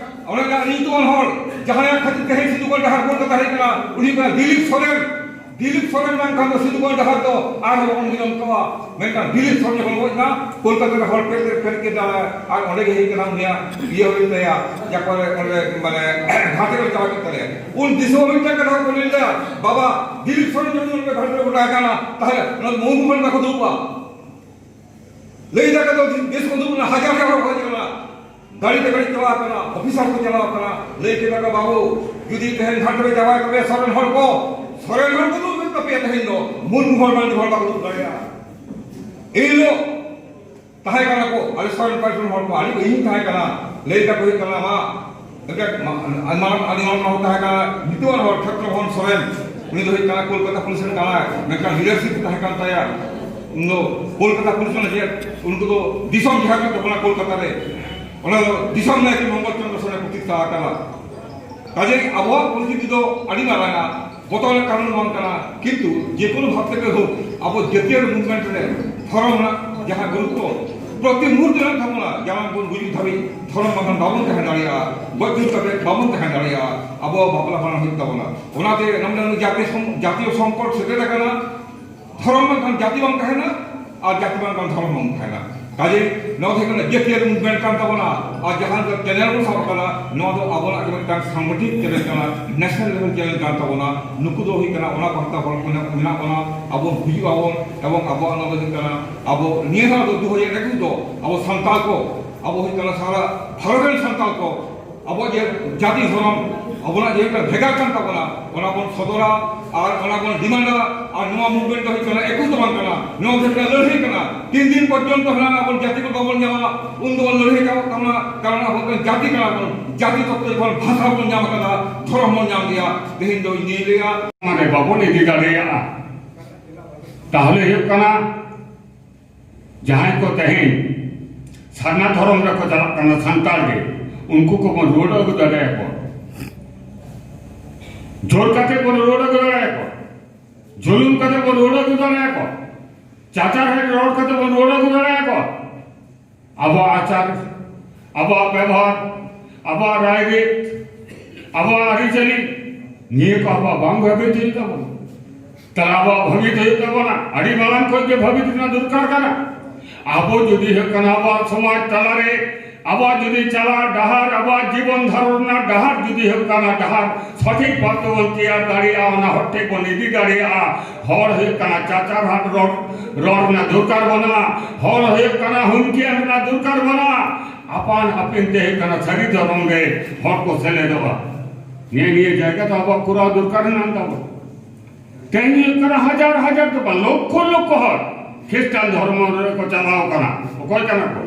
ᱚᱱᱮ ᱡᱟᱦᱟᱸ ᱧᱩᱛᱩᱢᱟᱱ ᱦᱚᱲ, ᱡᱟᱦᱟᱸᱭᱟᱜ ᱠᱷᱟᱹᱛᱤᱨ ᱛᱮ ᱛᱮᱦᱮᱧ ᱥᱤᱫᱩ ᱠᱟᱹᱱᱦᱩ ᱰᱟᱦᱟᱨ ᱵᱚᱱ ᱛᱟᱦᱮᱸ ᱠᱟᱱᱟ, ᱩᱱᱤ ᱦᱩᱭᱩᱜ ᱠᱟᱱᱟ ᱫᱤᱞᱤᱯ ᱥᱚᱨᱮᱱ᱾ ᱫᱤᱞᱤᱯ ᱥᱚᱨᱮᱱ ᱵᱟᱝᱠᱷᱟᱱ ᱫᱚ ᱥᱤᱫᱩ ᱠᱟᱹᱱᱦᱩ ᱰᱟᱦᱟᱨ ᱫᱚ ᱟᱨ ᱦᱚᱸ ᱵᱟᱵᱚᱱ ᱵᱤᱞᱚᱢ ᱠᱚᱜᱼᱟ᱾ ᱢᱮᱱᱠᱷᱟᱱ ᱫᱤᱞᱤᱯ ᱥᱚᱨᱮᱱ ᱡᱚᱠᱷᱚᱱ ᱜᱚᱡ ᱮᱱᱟ, ᱠᱳᱞᱠᱟᱛᱟ ᱨᱮ ᱦᱚᱲ ᱯᱮᱨᱮᱡ ᱯᱮᱨᱮᱡ ᱠᱮᱫᱟ, ᱟᱨ ᱚᱸᱰᱮ ᱜᱮ ᱦᱩᱭᱩᱜ ᱠᱟᱱᱟ ᱩᱱᱤᱭᱟᱜ ᱤᱭᱟᱹ ᱦᱩᱭᱩᱜ ᱛᱟᱭᱟ, ᱡᱟᱦᱟᱸ ᱠᱚᱨᱮ ᱚᱸᱰᱮ ᱢᱟᱱᱮ ᱜᱷᱟᱴ ᱨᱮ ᱪᱟᱞᱟᱣ ᱠᱮᱫ ᱛᱟᱞᱮᱭᱟ᱾ ᱩᱱ ᱫᱤᱥᱚᱢ ᱢᱤᱫᱴᱟᱝ ᱠᱟᱛᱷᱟ ᱠᱚ ᱞᱟᱹᱭ ᱞᱮᱫᱟ, "ᱵᱟᱵᱟ, ᱫᱤᱞᱤᱯ ᱥᱚᱨᱮᱱ ᱡᱚᱠᱷᱚᱱ ᱚᱸᱰᱮ ᱜᱷᱟᱴ ᱨᱮ ᱜᱚᱴᱟ ᱟᱠᱟᱱᱟ, ᱛᱟᱦᱞᱮ ᱚᱱᱟ ᱢᱩᱦᱩᱢᱩᱦᱩ ᱵᱟᱠᱚ ᱫᱩᱲᱩᱵᱼᱟ?" ᱞᱟᱹᱭ ᱫᱟᱠᱚ ᱫᱚ ᱫᱮᱥ ᱠᱚ ᱫᱩᱲᱩᱵ ᱮᱱᱟ, ᱦᱟᱡᱟᱨ ᱦᱟᱡᱟᱨ ᱦᱚᱲ ᱠᱚ ᱦᱮᱡ ᱮᱱᱟ, ᱜᱟᱹᱰᱤ ᱛᱮ ᱯᱮᱨᱮᱡ ᱪᱟᱵᱟ ᱟᱠᱟᱱᱟ, ᱚᱯᱷᱤᱥᱟᱨ ᱠᱚ ᱪᱟᱞᱟᱣ ᱟᱠᱟᱱᱟ᱾ ᱞᱟᱹᱭ ᱠᱮᱫᱟ ᱠᱚ, "ᱵᱟᱹᱵᱩ, ᱡᱩᱫᱤ ᱛᱮᱦᱮᱧ ᱜᱷᱟᱴ ᱨᱮ ᱪᱟᱵᱟᱭ ᱛᱟᱯᱮᱭᱟ ᱥᱚᱨᱮᱱ ᱦᱚᱲ ᱠᱚ, ᱥᱚᱨᱮᱱ ᱦᱚᱲ ᱠᱚ ᱫᱩᱲᱩᱵ ᱦᱩᱭᱩᱜ ᱛᱟᱯᱮᱭᱟ, ᱛᱮᱦᱮᱧ ᱫᱚ ᱢᱩᱨᱢᱩ ᱦᱚᱲ ᱢᱟᱹᱱᱰᱤ ᱦᱚᱲ ᱵᱟᱠᱚ ᱫᱩᱲᱩᱵ ᱫᱟᱲᱮᱭᱟᱜᱼᱟ᱾" ᱮᱱ ᱦᱤᱞᱳᱜ ᱛᱟᱦᱮᱸ ᱠᱟᱱᱟ ᱠᱚ, ᱟᱞᱮ ᱥᱚᱨᱮᱱ ᱯᱟᱨᱥᱚᱱ ᱦᱚᱲ ᱠᱚ, ᱟᱹᱰᱤ ᱤᱧ ᱛᱟᱦᱮᱸ ᱠᱟᱱᱟ᱾ ᱞᱟᱹᱭ ᱫᱟᱠᱚ ᱦᱩᱭᱩᱜ ᱠᱟᱱᱟ, ᱢᱟ, ᱮᱱᱛᱮᱫ ᱢᱟ-, ᱢᱟᱨᱟᱝ, ᱟᱹᱰᱤ ᱢᱟᱨᱟᱝ ᱦᱚᱲ ᱛᱟᱦᱮᱸ ᱠᱟᱱᱟ, ᱧᱩᱛᱩᱢᱟᱱ ᱦᱚᱲ, ᱠᱷᱮᱛᱨᱚ ᱢᱳᱦᱚᱱ ᱥᱚᱨᱮᱱ, ᱩᱱᱤ ᱫᱚ ᱦᱩᱭᱩᱜ ᱠᱟᱱᱟ ᱠᱳᱞᱠᱟᱛᱟ ᱯᱩᱞᱤᱥ ᱨᱮᱱ ᱠᱟᱱᱟᱭ, ᱢᱮᱱᱠᱷᱟᱱ ᱞᱤᱰᱟᱨᱥᱤᱯ ᱛᱟᱦᱮᱸ ᱠᱟᱱ ᱛᱟᱭᱟ᱾ ᱩᱱ ᱫᱚ ᱠᱳᱞᱠᱟᱛᱟ ᱯᱩᱞᱤᱥ ᱨᱮᱱ ᱪᱮᱫ, ᱩᱱᱠᱩ ᱫᱚ ᱫᱤᱥᱚᱢ ᱡᱟᱦᱟᱸ ᱠᱟᱱ ᱛᱟᱵᱚᱱᱟ ᱠᱳᱞᱠᱟᱛᱟ ᱨᱮ, ᱚᱱᱟ ᱫᱚ ᱫᱤᱥᱚᱢ ᱱᱟᱭᱠᱮ ᱢᱚᱝᱜᱚᱞ ᱪᱚᱸᱫᱽᱨᱚ ᱥᱚᱨᱮᱱ ᱯᱨᱚᱛᱤᱥᱴᱷᱟ ᱟᱠᱟᱱᱟ᱾ ᱠᱟᱡᱮ ᱟᱵᱚᱣᱟᱜ ᱯᱚᱨᱤᱥᱛᱷᱤᱛᱤ ᱫᱚ ᱟᱹᱰᱤ ᱢᱟᱨᱟᱝᱟ, ᱵᱚᱛᱚᱨ ᱨᱮᱱᱟᱜ ᱠᱟᱨᱚᱱ ᱵᱟᱝ ᱠᱟᱱᱟ, ᱠᱤᱱᱛᱩ ᱡᱮᱠᱳᱱᱳ ᱵᱷᱟᱵ ᱛᱮᱜᱮ ᱦᱳᱠ, ᱟᱵᱚ ᱡᱟᱹᱛᱤᱭᱟᱹᱨᱤ movement ᱨᱮ ᱫᱷᱚᱨᱚᱢ ᱨᱮᱱᱟᱜ ᱡᱟᱦᱟᱸ ᱜᱩᱨᱩᱛᱛᱚ ᱯᱨᱚᱛᱤ ᱢᱩᱦᱩᱨᱛᱚ ᱨᱮ ᱛᱟᱵᱚᱱᱟ, ᱡᱟᱦᱟᱸ ᱵᱚᱱ ᱜᱩᱡᱩᱜ ᱫᱷᱟᱹᱵᱤᱡ ᱫᱷᱚᱨᱚᱢ ᱵᱟᱝᱠᱷᱟᱱ ᱵᱟᱵᱚᱱ ᱛᱟᱦᱮᱸ ᱫᱟᱲᱮᱭᱟᱜᱼᱟ, ᱜᱚᱡ ᱜᱩᱨ ᱠᱟᱛᱮ ᱵᱟᱵᱚᱱ ᱛᱟᱦᱮᱸ ᱫᱟᱲᱮᱭᱟᱜᱼᱟ, ᱟᱵᱚᱣᱟᱜ ᱵᱟᱯᱞᱟ ᱵᱷᱟᱸᱰᱟᱱ ᱦᱩᱭᱩᱜ ᱛᱟᱵᱚᱱᱟ᱾ ᱚᱱᱟᱛᱮ ᱱᱚᱰᱮ ᱡᱟᱹᱛᱤ ᱥᱚᱝ-, ᱡᱟᱹᱛᱤᱭᱚ ᱥᱚᱝᱠᱚᱴ ᱥᱮᱴᱮᱨ ᱟᱠᱟᱱᱟ᱾ ᱫᱷᱚᱨᱚᱢ ᱵᱟᱝᱠᱷᱟᱱ ᱡᱟᱹᱛᱤ ᱵᱟᱝ ᱛᱟᱦᱮᱱᱟ, ᱟᱨ ᱡᱟᱹᱛᱤ ᱵᱟᱝᱠᱷᱟᱱ ᱫᱷᱚᱨᱚᱢ ᱵᱟᱝ ᱛᱟᱦᱮᱱᱟ᱾ ᱠᱟᱡᱮ ᱱᱚᱣᱟ ᱫᱚ ᱦᱩᱭᱩᱜ ᱠᱟᱱᱟ ᱡᱟᱹᱛᱤᱭᱟᱹᱨᱤ movement ᱠᱟᱱ ᱛᱟᱵᱚᱱᱟ, ᱟᱨ ᱡᱟᱦᱟᱸ ᱫᱚ channel ᱵᱚᱱ ᱥᱟᱵ ᱟᱠᱟᱫᱟ, ᱱᱚᱣᱟ ᱫᱚ ᱟᱵᱚᱱᱟᱜ ᱜᱮ ᱢᱤᱫᱴᱟᱝ ᱥᱟᱝᱜᱚᱴᱷᱤᱠ channel ᱠᱟᱱᱟ, national level channel ᱠᱟᱱ ᱛᱟᱵᱚᱱᱟ᱾ ᱱᱩᱠᱩ ᱫᱚ ᱦᱩᱭᱩᱜ ᱠᱟᱱᱟ ᱚᱱᱟ ᱯᱟᱦᱴᱟ ᱦᱚᱲ ᱠᱚ ᱢᱮᱱᱟᱜ, ᱢᱮᱱᱟᱜ ᱵᱚᱱᱟ, ᱟᱵᱚ ᱦᱤᱡᱩᱜ ᱟᱵᱚᱱ, ᱮᱵᱚᱝ ᱟᱵᱚᱣᱟᱜ ᱱᱚᱣᱟ ᱫᱚ ᱦᱩᱭᱩᱜ ᱠᱟᱱᱟ, ᱟᱵᱚ ᱱᱤᱭᱟᱹ ᱫᱷᱟᱣ ᱫᱚ ᱫᱩ ᱦᱟᱡᱟᱨ ᱮᱠᱩᱥ ᱫᱚ ᱟᱵᱚ ᱥᱟᱱᱛᱟᱲ ᱠᱚ, ᱟᱵᱚ ᱦᱩᱭᱩᱜ ᱠᱟᱱᱟ ᱥᱟᱨᱟ ᱵᱷᱟᱨᱚᱛ ᱨᱮᱱ ᱥᱟᱱᱛᱟᱲ ᱠᱚ, ᱟᱵᱚ ᱡᱮ ᱡᱟᱹᱛᱤ ᱫᱷᱚᱨᱚᱢ ᱟᱵᱚᱱᱟᱜ ᱡᱮ ᱢᱤᱫᱴᱟᱝ ᱵᱷᱮᱜᱟᱨ ᱠᱟᱱ ᱛᱟᱵᱚᱱᱟ, ᱚᱱᱟ ᱵᱚᱱ ᱥᱚᱫᱚᱨᱟ ᱟᱨ ᱚᱱᱟ ᱵᱚᱱ ᱰᱤᱢᱟᱱᱰᱟ᱾ ᱟᱨ ᱱᱚᱣᱟ ᱢᱩᱵᱷᱢᱮᱱᱴ ᱫᱚ ᱦᱩᱭᱩᱜ ᱠᱟᱱᱟ, ᱮᱠᱩᱥ ᱫᱚ ᱵᱟᱝ ᱠᱟᱱᱟ, ᱱᱚᱣᱟ ᱫᱚ ᱦᱩᱭᱩᱜ ᱠᱟᱱᱟ ᱞᱟᱹᱲᱦᱟᱹᱭ ᱠᱟᱱᱟ᱾ ᱛᱤᱱ ᱫᱤᱱ ᱯᱚᱨᱡᱚᱱᱛᱚ ᱦᱟᱸᱜ ᱟᱵᱚ ᱡᱟᱹᱛᱤ ᱠᱚ ᱵᱟᱵᱚᱱ ᱧᱟᱢᱟ, ᱩᱱ ᱫᱚᱵᱚᱱ ᱞᱟᱹᱲᱦᱟᱹᱭ ᱠᱟᱜ ᱛᱟᱵᱚᱱᱟ, ᱠᱟᱨᱚᱱ ᱟᱵᱚ ᱫᱚ ᱡᱟᱹᱛᱤ ᱠᱟᱱᱟ ᱵᱚᱱ, ᱡᱟᱹᱛᱤ ᱛᱚᱛᱛᱚ ᱡᱚᱠᱷᱚᱱ ᱵᱷᱟᱥᱟ ᱵᱚᱱ ᱧᱟᱢ ᱠᱟᱫᱟ, ᱫᱷᱚᱨᱚᱢ ᱵᱚᱱ ᱧᱟᱢ ᱜᱮᱭᱟ᱾ ᱛᱮᱦᱮᱧ ᱫᱚ ᱤᱧ ᱱᱤᱭᱟᱹ ᱞᱟᱹᱭᱟ᱾ ᱢᱟᱱᱮ ᱵᱟᱵᱚᱱ ᱤᱫᱤ ᱫᱟᱲᱮᱭᱟᱜᱼᱟ, ᱛᱟᱦᱚᱞᱮ ᱦᱩᱭᱩᱜ ᱠᱟᱱᱟ ᱡᱟᱦᱟᱸᱭ ᱠᱚ ᱛᱮᱦᱮᱧ ᱥᱟᱨᱱᱟ ᱫᱷᱚᱨᱚᱢ ᱨᱮᱠᱚ ᱪᱟᱞᱟᱜ ᱠᱟᱱᱟ ᱥᱟᱱᱛᱟᱲ ᱜᱮ, ᱩᱱᱠᱩ ᱠᱚᱵᱚᱱ ᱨᱩᱣᱟᱹᱲ ᱟᱹᱜᱩ ᱫᱟᱲᱮᱭᱟᱠᱚᱣᱟ᱾ ᱡᱳᱨ ᱠᱟᱛᱮ ᱵᱚᱱ ᱨᱩᱣᱟᱹᱲ ᱟᱹᱜᱩ ᱫᱟᱲᱮᱭᱟᱠᱚᱣᱟ, ᱡᱩᱞᱩᱢ ᱠᱟᱛᱮ ᱵᱚᱱ ᱨᱩᱣᱟᱹᱲ ᱟᱹᱜᱩ ᱫᱟᱲᱮᱭᱟᱠᱚᱣᱟ, ᱪᱟᱪᱟᱨᱦᱟᱫ ᱨᱚᱲ ᱠᱟᱛᱮ ᱵᱚᱱ ᱨᱩᱣᱟᱹᱲ ᱟᱹᱜᱩ ᱫᱟᱲᱮᱭᱟᱠᱚᱣᱟ᱾ ᱟᱵᱚᱣᱟᱜ ᱟᱪᱟᱨ, ᱟᱵᱚᱣᱟᱜ ᱵᱮᱵᱚᱦᱟᱨ, ᱟᱵᱚᱣᱟᱜ ᱨᱟᱭᱨᱤᱛ, ᱟᱵᱚᱣᱟᱜ ᱟᱹᱨᱤᱪᱟᱹᱞᱤ, ᱱᱤᱭᱟᱹ ᱠᱚ ᱟᱵᱚᱣᱟᱜ ᱵᱟᱝ ᱵᱷᱟᱹᱵᱤᱛ ᱦᱩᱭᱩᱜ ᱛᱟᱵᱚᱱᱟ᱾ ᱛᱟᱦᱞᱮ ᱟᱵᱚᱣᱟᱜ ᱵᱷᱟᱹᱵᱤᱛ ᱦᱩᱭᱩᱜ ᱛᱟᱵᱚᱱᱟ, ᱟᱹᱰᱤ ᱢᱟᱲᱟᱝ ᱠᱷᱚᱱ ᱜᱮ ᱵᱷᱟᱹᱵᱤᱛ ᱨᱮᱱᱟᱜ ᱫᱚᱨᱠᱟᱨ ᱠᱟᱱᱟ᱾ ᱟᱵᱚ ᱡᱩᱫᱤ ᱦᱩᱭᱩᱜ ᱠᱟᱱᱟ ᱟᱵᱚᱣᱟᱜ ᱥᱚᱢᱟᱡᱽ ᱛᱟᱞᱟᱨᱮ ᱟᱵᱚᱣᱟᱜ ᱡᱩᱫᱤ ᱪᱟᱞᱟᱜ ᱰᱟᱦᱟᱨ, ᱟᱵᱚᱣᱟᱜ ᱡᱤᱵᱚᱱ ᱫᱷᱟᱨᱚᱱ ᱨᱮᱱᱟᱜ ᱰᱟᱦᱟᱨ ᱡᱩᱫᱤ ᱦᱩᱭᱩᱜ ᱠᱟᱱᱟ ᱰᱟᱦᱟᱨ ᱥᱚᱴᱷᱤᱠ ᱵᱷᱟᱵ ᱛᱮᱵᱚᱱ ᱛᱮᱭᱟᱨ ᱫᱟᱲᱮᱭᱟᱜᱼᱟ, ᱚᱱᱟ ᱦᱚᱨ ᱴᱷᱮᱡ ᱵᱚᱱ ᱤᱫᱤ ᱫᱟᱲᱮᱭᱟᱜᱼᱟ, ᱦᱚᱲ ᱦᱩᱭᱩᱜ ᱠᱟᱱᱟ ᱪᱟᱪᱟᱨᱦᱟᱫ ᱨᱚᱲ, ᱨᱚᱲ ᱨᱮᱱᱟᱜ ᱫᱚᱨᱠᱟᱨ ᱵᱟᱹᱱᱩᱜᱼᱟ, ᱦᱚᱲ ᱦᱩᱭᱩᱜ ᱠᱟᱱᱟ ᱦᱩᱢᱠᱤᱭᱟᱱ ᱨᱮᱱᱟᱜ ᱫᱚᱨᱠᱟᱨ ᱵᱟᱹᱱᱩᱜᱼᱟ, ᱟᱯᱟᱱ ᱟᱹᱯᱤᱱ ᱛᱮ ᱦᱩᱭᱩᱜ ᱠᱟᱱᱟ ᱥᱟᱹᱨᱤ ᱫᱷᱚᱨᱚᱢ ᱨᱮ ᱦᱚᱲ ᱠᱚ ᱥᱮᱞᱮᱫᱚᱜᱼᱟ᱾ ᱱᱤᱭᱟᱹ, ᱱᱤᱭᱟᱹ ᱡᱟᱭᱜᱟ ᱫᱚ ᱟᱵᱚᱣᱟᱜ ᱠᱚᱨᱟᱣ ᱫᱚᱨᱠᱟᱨ ᱦᱮᱱᱟᱜ ᱛᱟᱵᱚᱱᱟ᱾ ᱛᱮᱦᱮᱧ ᱦᱩᱭᱩᱜ ᱠᱟᱱᱟ ᱦᱟᱡᱟᱨ ᱦᱟᱡᱟᱨ ᱫᱚ ᱵᱟᱝ, ᱞᱚᱠᱠᱷᱚ ᱞᱚᱠᱠᱷᱚ ᱦᱚᱲ ᱠᱷᱨᱤᱥᱴᱟᱱ ᱫᱷᱚᱨᱢᱚ ᱨᱮᱠᱚ ᱪᱟᱞᱟᱣ ᱠᱟᱱᱟ᱾ ᱚᱠᱚᱭ ᱠᱟᱱᱟ ᱠᱚ?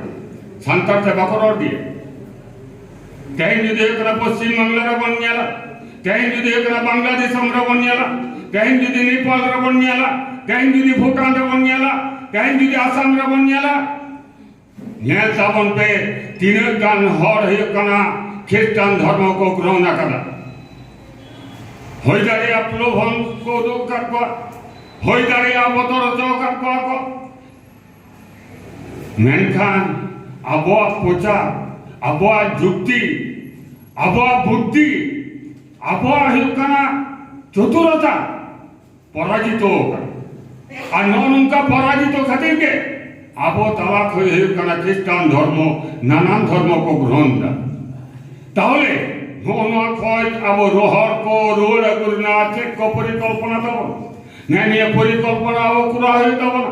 ᱥᱟᱱᱛᱟᱲ ᱛᱮ ᱵᱟᱠᱚ ᱨᱚᱲ ᱜᱮᱭᱟ᱾ ᱛᱮᱦᱮᱧ ᱡᱩᱫᱤ ᱦᱩᱭᱩᱜ ᱠᱟᱱᱟ ᱯᱚᱥᱪᱤᱢ ᱵᱟᱝᱞᱟ ᱨᱮᱵᱚᱱ ᱧᱮᱞᱟ, ᱛᱮᱦᱮᱧ ᱡᱩᱫᱤ ᱦᱩᱭᱩᱜ ᱠᱟᱱᱟ ᱵᱟᱝᱞᱟ ᱫᱤᱥᱚᱢ ᱨᱮᱵᱚᱱ ᱧᱮᱞᱟ, ᱛᱮᱦᱮᱧ ᱡᱩᱫᱤ ᱱᱮᱯᱟᱞ ᱨᱮᱵᱚᱱ ᱧᱮᱞᱟ, ᱛᱮᱦᱮᱧ ᱡᱩᱫᱤ ᱵᱷᱩᱴᱟᱱ ᱨᱮᱵᱚᱱ ᱧᱮᱞᱟ, ᱛᱮᱦᱮᱧ ᱡᱩᱫᱤ ᱟᱥᱟᱢ ᱨᱮᱵᱚᱱ ᱧᱮᱞᱟ, ᱧᱮᱞ ᱛᱟᱵᱚᱱ ᱯᱮ, ᱛᱤᱱᱟᱹᱜ ᱜᱟᱱ ᱦᱚᱲ ᱦᱩᱭᱩᱜ ᱠᱟᱱᱟ ᱠᱷᱨᱤᱥᱴᱟᱱ ᱫᱷᱚᱨᱢᱚ ᱠᱚ ᱜᱨᱚᱦᱚᱱ ᱟᱠᱟᱫᱟ᱾ ᱦᱩᱭ ᱫᱟᱲᱮᱭᱟᱜᱼᱟ ᱯᱨᱚᱞᱳᱵᱷᱚᱱ ᱠᱚ ᱩᱫᱩᱜ ᱟᱠᱟᱫ ᱠᱚᱣᱟ, ᱦᱩᱭ ᱫᱟᱲᱮᱭᱟᱜᱼᱟ ᱵᱚᱛᱚᱨ ᱦᱚᱪᱚ ᱟᱠᱟᱫ ᱠᱚᱣᱟ ᱠᱚ, ᱢᱮᱱᱠᱷᱟᱱ ᱟᱵᱚᱣᱟᱜ ᱯᱨᱚᱪᱟᱨ, ᱟᱵᱚᱣᱟᱜ ᱡᱩᱠᱛᱤ, ᱟᱵᱚᱣᱟᱜ ᱵᱩᱫᱽᱫᱷᱤ, ᱟᱵᱚᱣᱟᱜ ᱦᱩᱭᱩᱜ ᱠᱟᱱᱟ ᱪᱚᱛᱩᱨᱚᱛᱟ, ᱯᱚᱨᱟᱡᱤᱛᱚ ᱟᱠᱟᱱᱟ᱾ ᱟᱨ ᱱᱚᱜᱼᱚ ᱱᱚᱝᱠᱟ ᱯᱚᱨᱟᱡᱤᱛᱚ ᱠᱷᱟᱹᱛᱤᱨ ᱜᱮ ᱟᱵᱚ ᱛᱟᱞᱟ ᱠᱷᱚᱱ ᱦᱩᱭᱩᱜ ᱠᱟᱱᱟ ᱠᱷᱨᱤᱥᱴᱟᱱ ᱫᱷᱚᱨᱢᱚ, ᱱᱟᱱᱟᱱ ᱫᱷᱚᱨᱢᱚ ᱠᱚ ᱜᱨᱚᱦᱚᱱ ᱮᱫᱟ᱾ ᱛᱟᱦᱚᱞᱮ ᱱᱚᱜᱼᱚ ᱱᱚᱣᱟ ᱠᱷᱚᱱ ᱟᱵᱚ ᱨᱚᱦᱚᱲ ᱠᱚ ᱨᱩᱣᱟᱹᱲ ᱟᱹᱜᱩ ᱨᱮᱱᱟᱜ ᱪᱮᱫ ᱠᱚ ᱯᱚᱨᱤᱠᱚᱞᱯᱚᱱᱟ ᱛᱟᱵᱚᱱ? ᱱᱮᱜᱼᱮ ᱱᱤᱭᱟᱹ ᱯᱚᱨᱤᱠᱚᱞᱯᱚᱱᱟ ᱟᱵᱚ ᱠᱚᱨᱟᱣ ᱦᱩᱭᱩᱜ ᱛᱟᱵᱚᱱᱟ᱾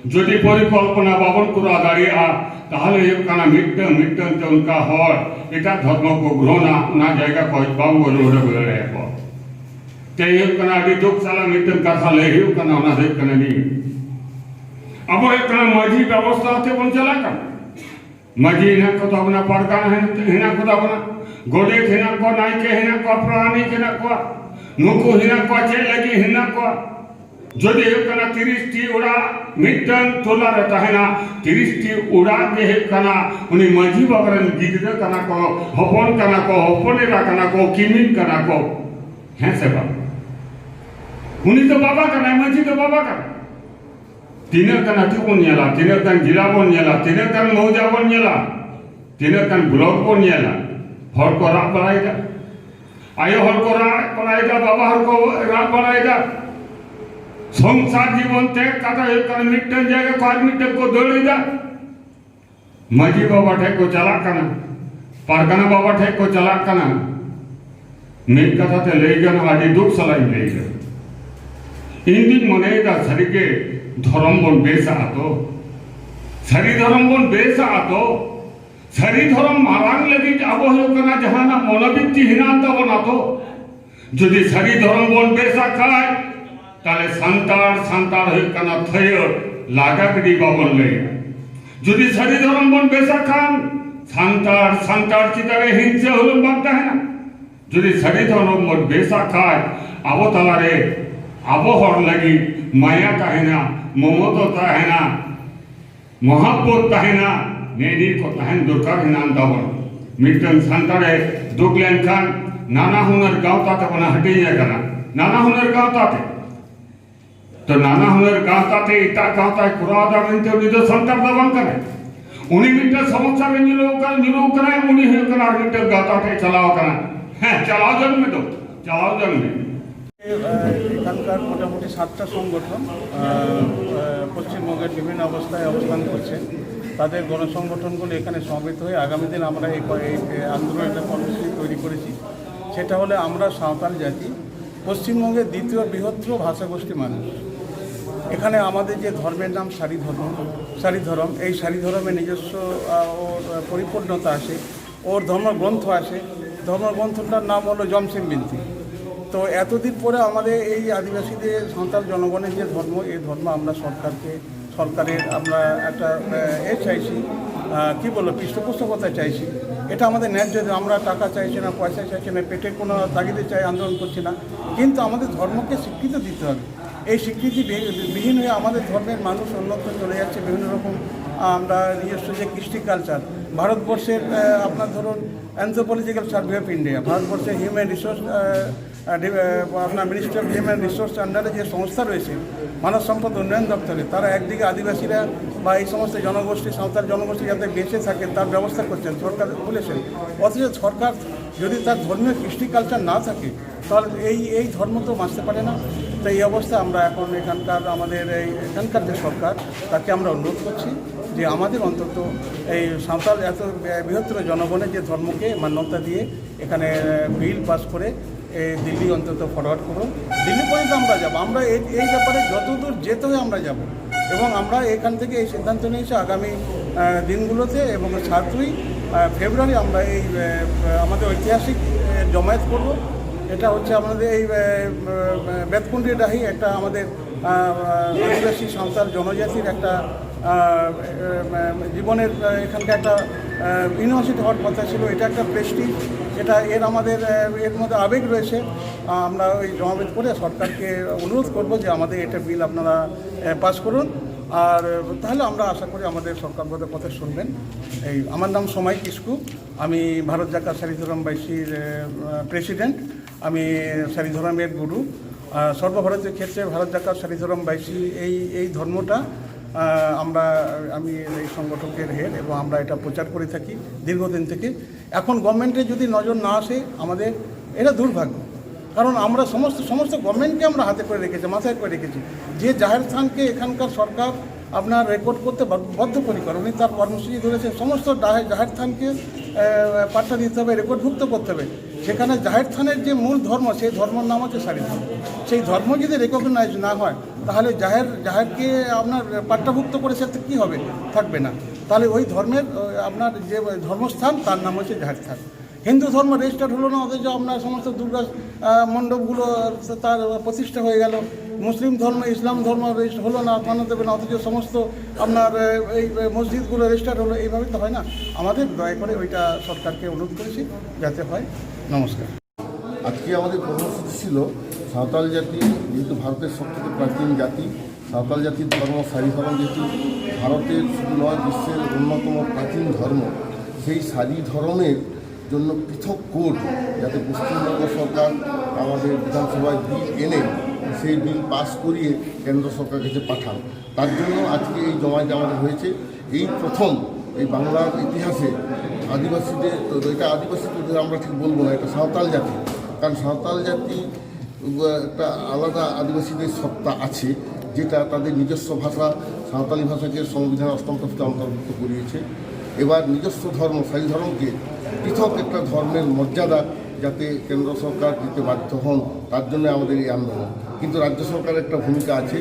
ᱡᱩᱫᱤ ᱯᱚᱨᱤᱠᱚᱞᱯᱚᱱᱟ ᱵᱟᱵᱚᱱ ᱠᱚᱨᱟᱣ ᱫᱟᱲᱮᱭᱟᱜᱼᱟ, ᱛᱟᱦᱚᱞᱮ ᱦᱩᱭᱩᱜ ᱠᱟᱱᱟ ᱢᱤᱫᱴᱟᱝ ᱢᱤᱫᱴᱟᱝ ᱛᱮ ᱚᱱᱠᱟ ᱦᱚᱲ ᱮᱴᱟᱜ ᱫᱷᱚᱨᱢᱚ ᱠᱚ ᱜᱨᱚᱦᱚᱱᱟ, ᱚᱱᱟ ᱡᱟᱭᱜᱟ ᱠᱷᱚᱱ ᱵᱟᱝ ᱵᱚᱱ ᱨᱩᱣᱟᱹᱲ ᱟᱹᱜᱩ ᱫᱟᱲᱮᱭᱟᱠᱚᱣᱟ᱾ ᱛᱮ ᱦᱩᱭᱩᱜ ᱠᱟᱱᱟ ᱟᱹᱰᱤ ᱫᱩᱠ ᱥᱟᱞᱟᱜ ᱢᱤᱫᱴᱟᱝ ᱠᱟᱛᱷᱟ ᱞᱟᱹᱭ ᱦᱩᱭᱩᱜ ᱠᱟᱱᱟ, ᱚᱱᱟ ᱫᱚ ᱦᱩᱭᱩᱜ ᱠᱟᱱᱟ ᱱᱤᱭᱟᱹ, ᱟᱵᱚ ᱦᱩᱭᱩᱜ ᱠᱟᱱᱟ ᱢᱟᱹᱡᱷᱤ ᱵᱮᱵᱚᱥᱛᱷᱟ ᱟᱛᱮ ᱵᱚᱱ ᱪᱟᱞᱟᱜ ᱠᱟᱱᱟ᱾ ᱢᱟᱹᱡᱷᱤ ᱦᱮᱱᱟᱜ ᱠᱚ ᱛᱟᱵᱚᱱᱟ, ᱯᱟᱨᱜᱟᱱᱟ ᱦᱮᱱ- ᱦᱮᱱᱟᱜ ᱠᱚ ᱛᱟᱵᱚᱱᱟ, ᱜᱚᱰᱮᱛ ᱦᱮᱱᱟᱜ ᱠᱚᱣᱟ, ᱱᱟᱭᱠᱮ ᱦᱮᱱᱟᱜ ᱠᱚᱣᱟ, ᱯᱟᱨᱟᱱᱤᱠ ᱦᱮᱱᱟᱜ ᱠᱚᱣᱟ, ᱱᱩᱠᱩ ᱦᱮᱱᱟᱜ ᱠᱚᱣᱟ, ᱪᱮᱫ ᱞᱟᱹᱜᱤᱫ ᱦᱮᱱᱟᱜ ᱠᱚᱣᱟ? ᱡᱩᱫᱤ ᱦᱩᱭᱩᱜ ᱠᱟᱱᱟ ᱛᱤᱨᱤᱥ ᱴᱤ ᱚᱲᱟᱜ ᱢᱤᱫᱴᱟᱝ ᱴᱚᱞᱟ ᱨᱮ ᱛᱟᱦᱮᱱᱟ, ᱛᱤᱨᱤᱥ ᱴᱤ ᱚᱲᱟᱜ ᱜᱮ ᱦᱩᱭᱩᱜ ᱠᱟᱱᱟ ᱩᱱᱤ ᱢᱟᱹᱡᱷᱤ ᱵᱟᱵᱟ ᱨᱮᱱ ᱜᱤᱫᱽᱨᱟᱹ ᱠᱟᱱᱟ ᱠᱚ, ᱦᱚᱯᱚᱱ ᱠᱟᱱᱟ ᱠᱚ, ᱦᱚᱯᱚᱱ ᱮᱨᱟ ᱠᱟᱱᱟ ᱠᱚ, ᱠᱤᱢᱤᱱ ᱠᱟᱱᱟ ᱠᱚ, ᱦᱮᱸ ᱥᱮ ᱵᱟᱝ? ᱩᱱᱤ ᱫᱚ ᱵᱟᱵᱟ ᱠᱟᱱᱟᱭ, ᱢᱟᱹᱡᱷᱤ ᱫᱚ ᱵᱟᱵᱟ ᱠᱟᱱᱟᱭ᱾ ᱛᱤᱱᱟᱹᱜ ᱜᱟᱱ ᱟᱹᱛᱩ ᱵᱚᱱ ᱧᱮᱞᱟ, ᱛᱤᱱᱟᱹᱜ ᱜᱟᱱ ᱡᱮᱞᱟ ᱵᱚᱱ ᱧᱮᱞᱟ, ᱛᱤᱱᱟᱹᱜ ᱜᱟᱱ ᱢᱚᱣᱡᱟ ᱵᱚᱱ ᱧᱮᱞᱟ, ᱛᱤᱱᱟᱹᱜ ᱜᱟᱱ ᱵᱞᱚᱠ ᱵᱚᱱ ᱧᱮᱞᱟ, ᱦᱚᱲ ᱠᱚ ᱨᱟᱜ ᱵᱟᱲᱟᱭᱮᱫᱟ, ᱟᱭᱳ ᱦᱚᱲ ᱠᱚ ᱨᱟᱜ ᱵᱟᱲᱟᱭᱮᱫᱟ, ᱵᱟᱵᱟ ᱦᱚᱲ ᱠᱚ ᱨᱟᱜ ᱵᱟᱲᱟᱭᱮᱫᱟ᱾ ᱥᱚᱝᱥᱟᱨ ᱡᱤᱵᱚᱱ ᱛᱮ ᱠᱟᱛᱷᱟ ᱦᱩᱭᱩᱜ ᱠᱟᱱᱟ, ᱢᱤᱫᱴᱟᱝ ᱡᱟᱭᱜᱟ ᱠᱷᱚᱱ ᱟᱨ ᱢᱤᱫᱴᱟᱝ ᱠᱚ ᱫᱟᱹᱲ ᱮᱫᱟ᱾ ᱢᱟᱹᱡᱷᱤ ᱵᱟᱵᱟ ᱴᱷᱮᱱ ᱠᱚ ᱪᱟᱞᱟᱜ ᱠᱟᱱᱟ, ᱯᱟᱨᱜᱟᱱᱟ ᱵᱟᱵᱟ ᱴᱷᱮᱱ ᱠᱚ ᱪᱟᱞᱟᱜ ᱠᱟᱱᱟ᱾ ᱢᱤᱫ ᱠᱟᱛᱷᱟ ᱛᱮ ᱞᱟᱹᱭ ᱜᱟᱱᱚᱜᱼᱟ, ᱟᱹᱰᱤ ᱫᱩᱠ ᱥᱟᱞᱟᱜ ᱤᱧ ᱞᱟᱹᱭ ᱠᱟᱱᱟ᱾ ᱤᱧ ᱫᱩᱧ ᱢᱚᱱᱮᱭᱮᱫᱟ, ᱥᱟᱹᱨᱤᱜᱮ ᱫᱷᱚᱨᱚᱢ ᱵᱚᱱ ᱵᱮᱥᱟᱜᱼᱟ ᱛᱚ? ᱥᱟᱹᱨᱤ ᱫᱷᱚᱨᱚᱢ ᱵᱚᱱ ᱵᱮᱥᱟᱜᱼᱟ ᱛᱚ? ᱥᱟᱹᱨᱤ ᱫᱷᱚᱨᱚᱢ ᱢᱟᱨᱟᱝ ᱞᱟᱹᱜᱤᱫ ᱟᱵᱚ ᱦᱩᱭᱩᱜ ᱠᱟᱱᱟ ᱡᱟᱦᱟᱱᱟᱜ ᱢᱚᱱᱳᱵᱤᱛᱛᱤ ᱦᱮᱱᱟᱜ ᱛᱟᱵᱚᱱᱟ ᱛᱚ? ᱡᱩᱫᱤ ᱥᱟᱹᱨᱤ ᱫᱷᱚᱨᱚᱢ ᱵᱚᱱ ᱵᱮᱥᱟ ᱠᱷᱟᱡ, ᱛᱟᱦᱞᱮ ᱥᱟᱱᱛᱟᱲ, ᱥᱟᱱᱛᱟᱲ ᱦᱩᱭᱩᱜ ᱠᱟᱱᱟ ᱛᱷᱟᱹᱭᱟᱹ, ᱞᱟᱜᱟ ᱜᱤᱰᱤ ᱵᱟᱵᱚᱱ ᱞᱟᱹᱭᱟ᱾ ᱡᱩᱫᱤ ᱥᱟᱹᱨᱤ ᱫᱷᱚᱨᱚᱢ ᱵᱚᱱ ᱵᱮᱥᱟ ᱠᱷᱟᱱ, ᱥᱟᱱᱛᱟᱲ, ᱥᱟᱱᱛᱟᱲ ᱪᱮᱛᱟᱱ ᱨᱮ ᱦᱤᱝᱥᱟᱹ ᱦᱩᱞᱩᱝ ᱵᱟᱝ ᱛᱟᱦᱮᱱᱟ᱾ ᱡᱩᱫᱤ ᱥᱟᱹᱨᱤ ᱫᱷᱚᱨᱚᱢ ᱵᱚᱱ ᱵᱮᱥᱟ ᱠᱷᱟᱡ, ᱟᱵᱚ ᱛᱟᱞᱟᱨᱮ, ᱟᱵᱚ ᱦᱚᱲ ᱞᱟᱹᱜᱤᱫ ᱢᱟᱭᱟ ᱛᱟᱦᱮᱱᱟ, ᱢᱚᱢᱚᱛᱟ ᱛᱟᱦᱮᱱᱟ, ᱢᱚᱦᱟᱵᱵᱚᱛ ᱛᱟᱦᱮᱱᱟ, ᱱᱮᱜᱼᱮ ᱱᱤᱭᱟᱹ ᱠᱚ ᱛᱟᱦᱮᱱ ᱫᱚᱨᱠᱟᱨ ᱦᱮᱱᱟᱜ ᱛᱟᱵᱚᱱ᱾ ᱢᱤᱫᱴᱟᱝ ᱥᱟᱱᱛᱟᱲᱮ ᱫᱩᱠ ᱞᱮᱱᱠᱷᱟᱱ ᱱᱟᱱᱟ ᱦᱩᱱᱟᱹᱨ ᱜᱟᱶᱛᱟ ᱛᱮᱵᱚᱱ ᱦᱟᱹᱴᱤᱧ ᱟᱠᱟᱱᱟ, ᱱᱟᱱᱟ ᱦᱩᱱᱟᱹᱨ ᱜᱟᱶᱛᱟ ᱛᱮ᱾ ᱛᱚ ᱱᱟᱱᱟ ᱦᱩᱱᱟᱹᱨ ᱜᱟᱶᱛᱟ ᱛᱮ ᱮᱴᱟᱜ ᱜᱟᱶᱛᱟᱭ ᱠᱚᱨᱟᱣ ᱮᱫᱟ ᱢᱮᱱᱛᱮ ᱩᱱᱤ ᱫᱚ ᱥᱟᱱᱛᱟᱲ ᱫᱚ ᱵᱟᱝ ᱠᱟᱱᱟᱭ᱾ ᱩᱱᱤ ᱢᱤᱫᱴᱟᱝ ᱥᱚᱢᱚᱥᱥᱟ ᱨᱮ ᱧᱩᱨᱩ ᱟᱠᱟᱱ, ᱧᱩᱨᱩ ᱟᱠᱟᱱᱟᱭ, ᱩᱱᱤ ᱦᱩᱭᱩᱜ ᱠᱟᱱᱟ ᱟᱨ ᱢᱤᱫᱴᱟᱝ ᱜᱟᱶᱛᱟ ᱴᱷᱮᱱ ᱪᱟᱞᱟᱣ ᱟᱠᱟᱱᱟ᱾ ᱦᱮᱸ, ᱪᱟᱞᱟᱣ ᱡᱚᱝ ᱢᱮ ᱫᱚ, ᱪᱟᱞᱟᱣ ᱡᱚᱝ ᱢᱮ᱾ এখানকার মোটামুটি সাতটা সংগঠন আহ, আহ, পশ্চিমবঙ্গের বিভিন্ন অবস্থায় অবস্থান করছে। তাদের গণসংগঠনগুলি এখানে সমবেত হয়ে আগামী দিন আমরা এই ক- এই আন্দোলনের একটা কর্মসূচি তৈরি করেছি। সেটা হলে আমরা সাঁওতাল জাতি পশ্চিমবঙ্গের দ্বিতীয় বৃহত্তর ভাষাগোষ্ঠী মানুষ। এখানে আমাদের যে ধর্মের নাম সারি ধর্ম, সারি ধর্ম, এই সারি ধর্মে নিজস্ব আহ, ওর পরিপূর্ণতা আছে, ওর ধর্মগ্রন্থ আছে। ধর্মগ্রন্থটার নাম হলো জমসিম বিনতি। তো এতদিন পরে আমাদের এই আদিবাসীদের, সাঁওতাল জনগণের যে ধর্ম, এই ধর্ম আমরা সরকারকে, সরকারের আমরা একটা আহ, এ চাইছি, আহ, কি বলবো, পৃষ্ঠপোষকতা চাইছি। এটা আমাদের ন্যায্য অধিকার। আমরা টাকা চাইছি না, পয়সা চাইছি না, পেটের কোনো তাগিদে চাই, আন্দোলন করছি না, কিন্তু আমাদের ধর্মকে স্বীকৃতি দিতে হবে। এই স্বীকৃতি বি- বিহীন হয়ে আমাদের ধর্মের মানুষ অন্যত্র চলে যাচ্ছে। বিভিন্ন রকম আমরা নিজস্ব যে কৃষ্টি কালচার, ভারতবর্ষের আহ, আপনার ধরুন অ্যান্থ্রোপোলজিক্যাল সার্ভে অফ ইন্ডিয়া, ভারতবর্ষের হিউম্যান রিসোর্স আপনার মিনিস্ট্রি অফ হিউম্যান রিসোর্স আন্ডারে যে সংস্থা রয়েছে, মানব সম্পদ উন্নয়ন দপ্তরে, তারা একদিকে আদিবাসীরা বা এই সমস্ত জনগোষ্ঠী, সাঁওতাল জনগোষ্ঠী যাতে বেঁচে থাকে, তার ব্যবস্থা করছেন, সরকার বলেছেন। অথচ সরকার যদি তার ধর্মীয় কৃষ্টি কালচার না থাকে, তাহলে এই এই ধর্ম তো বাঁচতে পারে না। তো এই অবস্থা আমরা এখন এখানকার, আমাদের এই এখানকার যে সরকার, তাকে আমরা অনুরোধ করছি যে আমাদের অন্তত এই সাঁওতাল এত বৃহত্তর জনগণের যে ধর্মকে মান্যতা দিয়ে এখানে বিল পাস করে এ, দিল্লি অন্তত ফরওয়ার্ড করুন। দিল্লি পর্যন্ত আমরা যাব। আমরা এই এই ব্যাপারে যতদূর যেতে হয় আমরা যাব। এবং আমরা এখান থেকে এই সিদ্ধান্ত নিয়েছি আগামী আহ, দিনগুলোতে, এবং সাতই আহ, ফেব্রুয়ারি আমরা এই আহ, আমাদের ঐতিহাসিক আহ, জমায়েত করব। এটা হচ্ছে আমাদের এই আহ, আহ, বেতকুন্ডি ডাহি, একটা আমাদের আহ, আহ, আদিবাসী সাঁওতাল জনজাতির একটা আহ, আহ, জীবনের আহ, এখানকার একটা ইউনিভার্সিটি হওয়ার কথা ছিল। এটা একটা প্রেস্টিজ, এটা এর আমাদের আহ, এর মধ্যে আবেগ রয়েছে। আহ, আমরা ওই জমায়েত করে সরকারকে অনুরোধ করব যে আমাদের এটা বিল আপনারা পাস করুন। আর আহ, তাহলে আমরা আশা করি আমাদের সরকার বোধহয় কথা শুনবেন। এই আমার নাম সময় কিস্কু, আমি ভারত জাকাত সারি ধরম বাইশির প্রেসিডেন্ট। আমি সারি ধরমের গুরু। আহ, সর্বভারতীয় ক্ষেত্রে ভারত জাকাত সারি ধরম বাইশি এই এই ধর্মটা আহ, আমরা আমি এই সংগঠকের হেড এবং আমরা এটা প্রচার করে থাকি দীর্ঘদিন থেকে। এখন গভর্নমেন্টের যদি নজর না আসে আমাদের, এটা দুর্ভাগ্য। কারণ আমরা সমস্ত সমস্ত গভর্নমেন্টকে আমরা হাতে করে রেখেছি, মাথায় করে রেখেছি। যে জাহের স্থানকে এখানকার সরকার আপনার রেকর্ড করতে বাধ্য- বদ্ধপরিকর, উনি তার কর্মসূচি ধরেছেন, সমস্ত জাহের জাহের স্থানকে আহ, পাট্টা দিতে হবে, রেকর্ডভুক্ত করতে হবে। এখানে জাহের থানের যে মূল ধর্ম, সেই ধর্মর নাম হচ্ছে সারি ধর্ম। সেই ধর্ম যদি রেকগনাইজ না হয়, তাহলে জাহের জাহেরকে আপনার পাট্টাভুক্ত করে সেটা কী হবে? থাকবে না। তাহলে ওই ধর্মের আহ, আপনার যে ধর্মস্থান, তার নাম হচ্ছে জাহের থান। হিন্দু ধর্ম রেজিস্টার্ড হলো না, অথচ আপনার সমস্ত দুর্গা আহ, মণ্ডপগুলো তার প্রতিষ্ঠা হয়ে গেল। মুসলিম ধর্ম, ইসলাম ধর্ম রেজিস্টার হলো না, মান্যতা দেবে না, অথচ সমস্ত আপনার আহ, এই আহ, মসজিদগুলো রেজিস্টার্ড হলো। এইভাবে তো হয় না। আমাদের দয়া করে ওইটা সরকারকে অনুরোধ করেছি যাতে হয়। নমস্কার। আজকে আমাদের কর্মসূচি ছিল সাঁওতাল জাতি যেহেতু ভারতের সব থেকে প্রাচীন জাতি, সাঁওতাল জাতির ধর্ম সারি ধর্ম যেহেতু ভারতের শুধু নয়, বিশ্বের অন্যতম প্রাচীন ধর্ম, সেই সারি ধর্মের জন্য পৃথক কোড যাতে পশ্চিমবঙ্গ সরকার আমাদের বিধানসভায় বিল এনে সেই বিল পাস করিয়ে কেন্দ্র সরকার কাছে পাঠান। তার জন্য আজকে এই জমায়েত আমাদের হয়েছে। এই প্রথম এই বাংলার ইতিহাসে আদিবাসীদের, তো এটা আদিবাসী তো আমরা ঠিক বলবো না, এটা সাঁওতাল জাতি। কারণ সাঁওতাল জাতি, আহ, একটা আলাদা আদিবাসীদের সত্তা আছে, যেটা তাদের নিজস্ব ভাষা, সাঁওতালি ভাষাকে সংবিধান অষ্টম তফসিলে অন্তর্ভুক্ত করিয়েছে। এবার নিজস্ব ধর্ম, সারি ধর্মকে পৃথক একটা ধর্মের মর্যাদা যাতে কেন্দ্র সরকার দিতে বাধ্য হন, তার জন্য আমাদের এই আন্দোলন। কিন্তু রাজ্য সরকারের একটা ভূমিকা আছে।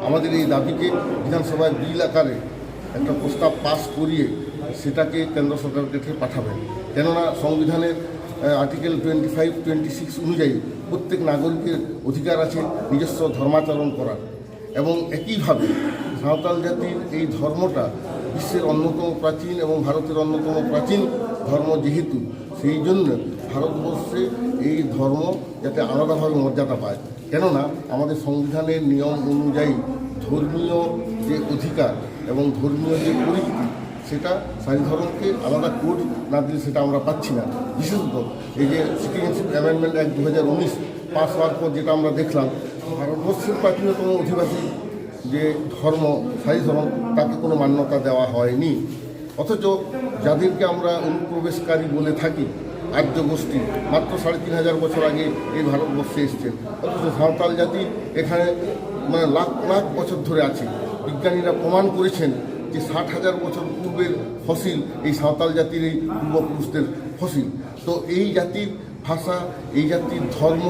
আমাদের এই দাবিকে বিধানসভায় বিল আকারে একটা প্রস্তাব পাস করিয়ে সেটাকে কেন্দ্র সরকারের কাছে পাঠাবেন। কেননা সংবিধানের article twenty five, twenty six অনুযায়ী প্রত্যেক নাগরিকের অধিকার আছে নিজস্ব ধর্মাচরণ করার। এবং একইভাবে সাঁওতাল জাতির এই ধর্মটা বিশ্বের অন্যতম প্রাচীন এবং ভারতের অন্যতম প্রাচীন ধর্ম যেহেতু, সেই জন্য ভারতবর্ষে এই ধর্ম যাতে আলাদাভাবে মর্যাদা পায়। কেননা আমাদের সংবিধানের নিয়ম অনুযায়ী ধর্মীয় যে অধিকার এবং ধর্মীয় যে পরিচিতি, সেটা সারি ধর্মকে আলাদা কোড না দিলে সেটা আমরা পাচ্ছি না। বিশেষত এই যে সিটিজেনশিপ অ্যামেন্ডমেন্ট অ্যাক্ট দু হাজার উনিশ পাস হওয়ার পর যেটা আমরা দেখলাম, ভারতবর্ষের প্রাচীনতম অধিবাসী যে ধর্ম, সারি ধর্ম, তাকে কোনো মান্যতা দেওয়া হয়নি। অথচ যাদেরকে আমরা অনুপ্রবেশকারী বলে থাকি, আর্য গোষ্ঠী, মাত্র সাড়ে তিন হাজার বছর আগে এই ভারতবর্ষে এসছেন। অথচ সাঁওতাল জাতি এখানে মানে লাখ লাখ বছর ধরে আছে। বিজ্ঞানীরা প্রমাণ করেছেন যে ষাট হাজার বছর পূর্বের ফসিল এই সাঁওতাল জাতির এই পূর্বপুরুষদের ফসিল। তো এই জাতির ভাষা, এই জাতির ধর্ম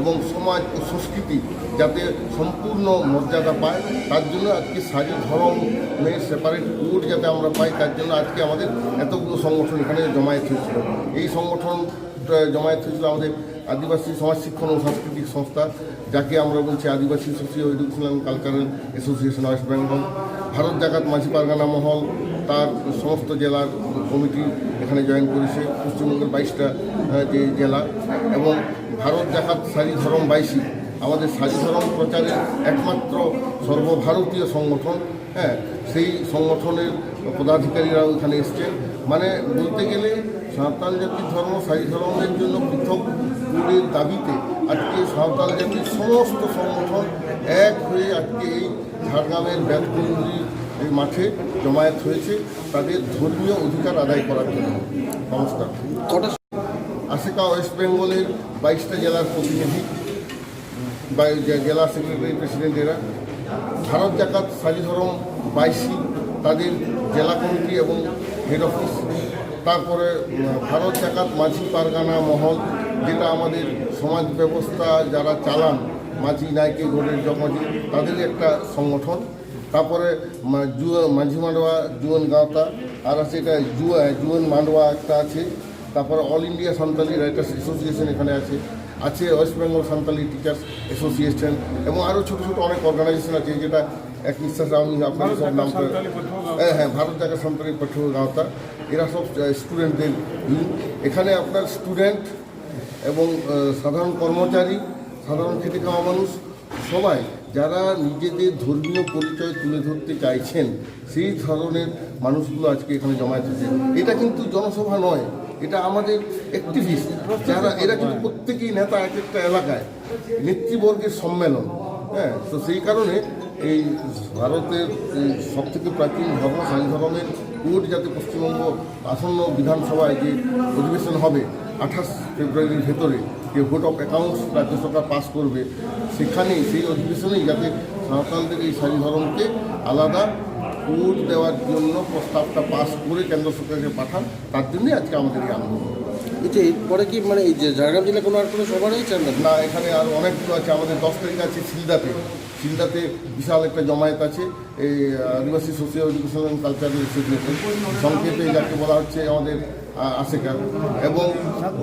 এবং সমাজ ও সংস্কৃতি যাতে সম্পূর্ণ মর্যাদা পায়, তার জন্য আজকে সারি ধর্মের সেপারেট কোড যাতে আমরা পাই, তার জন্য আজকে আমাদের এতগুলো সংগঠন এখানে জমায়েত হয়েছিল। এই সংগঠন আহ, জমায়েত হয়েছিল আমাদের আদিবাসী সমাজ শিক্ষণ ও সাংস্কৃতিক সংস্থা, যাকে আমরা বলছি Adivasi socio educational cultural association West Bengal, Bharat Jakat Majhi Pargana মহল, তার সমস্ত জেলার কমিটি এখানে জয়েন করেছে, পশ্চিমবঙ্গের বাইশটা আহ, যে জেলা, এবং ভারত জাকাত সারি ধরম বাইশি, আমাদের সারি ধরম প্রচারের একমাত্র সর্বভারতীয় সংগঠন। হ্যাঁ, সেই সংগঠনের পদাধিকারীরাও এখানে এসছেন। মানে, বলতে গেলে সাঁওতাল জাতির ধর্ম সারি ধর্মের জন্য পৃথক কোডের দাবিতে আজকে সাঁওতাল জাতির সমস্ত সংগঠন এক হয়ে আজকে এই ঝাড়গ্রামের বেতকুন্দি এই মাঠে জমায়েত হয়েছে তাদের ধর্মীয় অধিকার আদায় করার জন্য। নমস্কার। কটা আশেকা ওয়েস্ট বেঙ্গলের বাইশটা জেলার প্রতিনিধি, বাই-, জে-, জেলা সেক্রেটারি প্রেসিডেন্ট এরা, ভারত জাকাত সারি ধরম বাইশি, তাদের জেলা কমিটি এবং হেড অফিস, তারপরে উম, ভারত জাকাত মাঝি পারগানা মহল, যেটা আমাদের সমাজ ব্যবস্থা যারা চালান, মাঝি নাইকে ঘোরের জমাজি, তাদের একটা সংগঠন। তারপরে মা-, জু-, মাঝি মান্ডুয়া জুয়ান গাঁওতা, আর আছে এটা জু-, জুয়ান মান্ডুয়া একটা আছে। তারপরে all India Santali writers association এখানে আছে, আছে west Bengal Santali teachers association এবং আরও ছোটো ছোটো অনেক অর্গানাইজেশন আছে, যেটা এক নিঃশ্বাসে আমি আপনাদের সব নাম করে, হ্যাঁ, হ্যাঁ, ভারত জাকাত সান্তালি পাঠ্য গাঁওতা, এরা সব স্টুডেন্টদের উইং। এখানে আপনার স্টুডেন্ট এবং আহ, সাধারণ কর্মচারী, সাধারণ খেটে খাওয়া মানুষ, সবাই যারা নিজেদের ধর্মীয় পরিচয় তুলে ধরতে চাইছেন, সেই ধরনের মানুষগুলো আজকে এখানে জমায়েত হয়েছে। এটা কিন্তু জনসভা নয়, এটা আমাদের অ্যাক্টিভিস্ট, যারা, এরা কিন্তু প্রত্যেকেই নেতা এক একটা এলাকায়, নেতৃবর্গের সম্মেলন। হ্যাঁ, তো সেই কারণে এই ভারতের এই সব থেকে প্রাচীন ধর্ম সারি ধর্মের কোড যাতে পশ্চিমবঙ্গ আসন্ন বিধানসভায় যে অধিবেশন হবে আঠাশ ফেব্রুয়ারির ভেতরে, যে ভোট অফ অ্যাকাউন্টস রাজ্য সরকার পাস করবে, সেখানেই, সেই অধিবেশনেই যাতে সাঁওতালদের এই সারি ধর্মকে আলাদা কোড দেওয়ার জন্য প্রস্তাবটা পাস করে কেন্দ্র সরকারকে পাঠান, তার জন্যই আজকে আমাদের এই আন্দোলন। আচ্ছা, এরপরে কি মানে এই যে ঝাড়গ্রাম জেলায় কোনো আর কোনো সভা রয়েছে আপনাদের? না, এখানে আর অনেকগুলো আছে। আমাদের দশ তারিখ আছে সিলদাতে। সিলদাতে বিশাল একটা জমায়েত আছে এই Adivasi socio educational and cultural association, সংক্ষেপে যাকে বলা হচ্ছে আমাদের আহ, আশেকা, এবং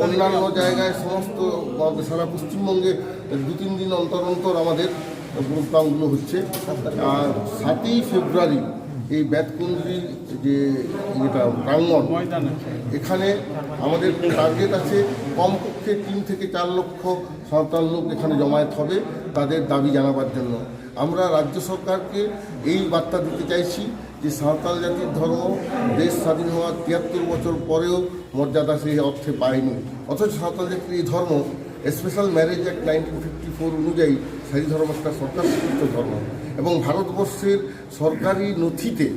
অন্যান্য জায়গায় সমস্ত সারা পশ্চিমবঙ্গে দু তিন দিন অন্তর অন্তর আমাদের প্রোগ্রামগুলো হচ্ছে। আর সাতই ফেব্রুয়ারি এই বেতকুঞ্জি যে ইয়েটা প্রাঙ্গণ, এখানে আমাদের টার্গেট আছে কমপক্ষে তিন থেকে চার লক্ষ সাঁওতাল লোক এখানে জমায়েত হবে তাদের দাবি জানাবার জন্য। আমরা রাজ্য সরকারকে এই বার্তা দিতে চাইছি যে সাঁওতাল জাতির ধর্ম দেশ স্বাধীন হওয়ার তিয়াত্তর বছর পরেও মর্যাদা সেই অর্থে পায়নি, অথচ সাঁওতাল জাতির এই ধর্ম special marriage act nineteen fifty four অনুযায়ী সারি ধর্ম একটা সরকার স্বীকৃত ধর্ম। এবং ভারতবর্ষের সরকারি নথিতে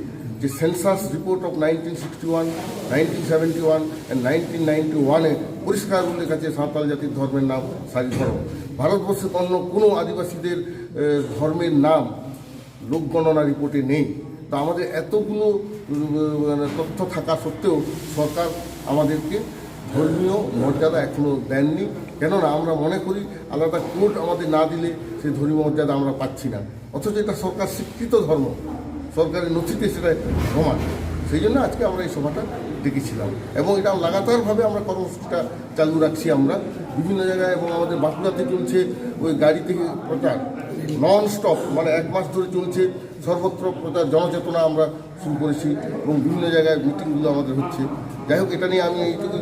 যে census report of nineteen sixty one, nineteen seventy one and nineteen ninety ওয়ানে পরিষ্কার উল্লেখ আছে সাঁওতাল জাতির ধর্মের নাম সারি ধর্ম। ভারতবর্ষের অন্য কোনো আদিবাসীদের আহ, ধর্মের নাম লোকগণনা রিপোর্টে নেই। তা আমাদের এতগুলো উম, মানে তথ্য থাকা সত্ত্বেও সরকার আমাদেরকে ধর্মীয় মর্যাদা এখনও দেননি। কেননা আমরা মনে করি আলাদা কোড আমাদের না দিলে সেই ধর্মীয় মর্যাদা আমরা পাচ্ছি না, অথচ এটা সরকার স্বীকৃত ধর্ম, সরকারি নথিতে সেটা প্রমাণ। সেই জন্য আজকে আমরা এই সভাটা ডেকেছিলাম এবং এটা লাগাতারভাবে আমরা কর্মসূচিটা চালু রাখছি আমরা বিভিন্ন জায়গায়। এবং আমাদের বাঁকুড়াতে চলছে ওই গাড়ি থেকে প্রচার নন স্টপ, মানে এক মাস ধরে চলছে, সর্বত্র প্রচার জনচেতনা আমরা শুরু করেছি এবং বিভিন্ন জায়গায় মিটিংগুলো আমাদের হচ্ছে। যাই হোক, এটা নিয়ে আমি এইটুকু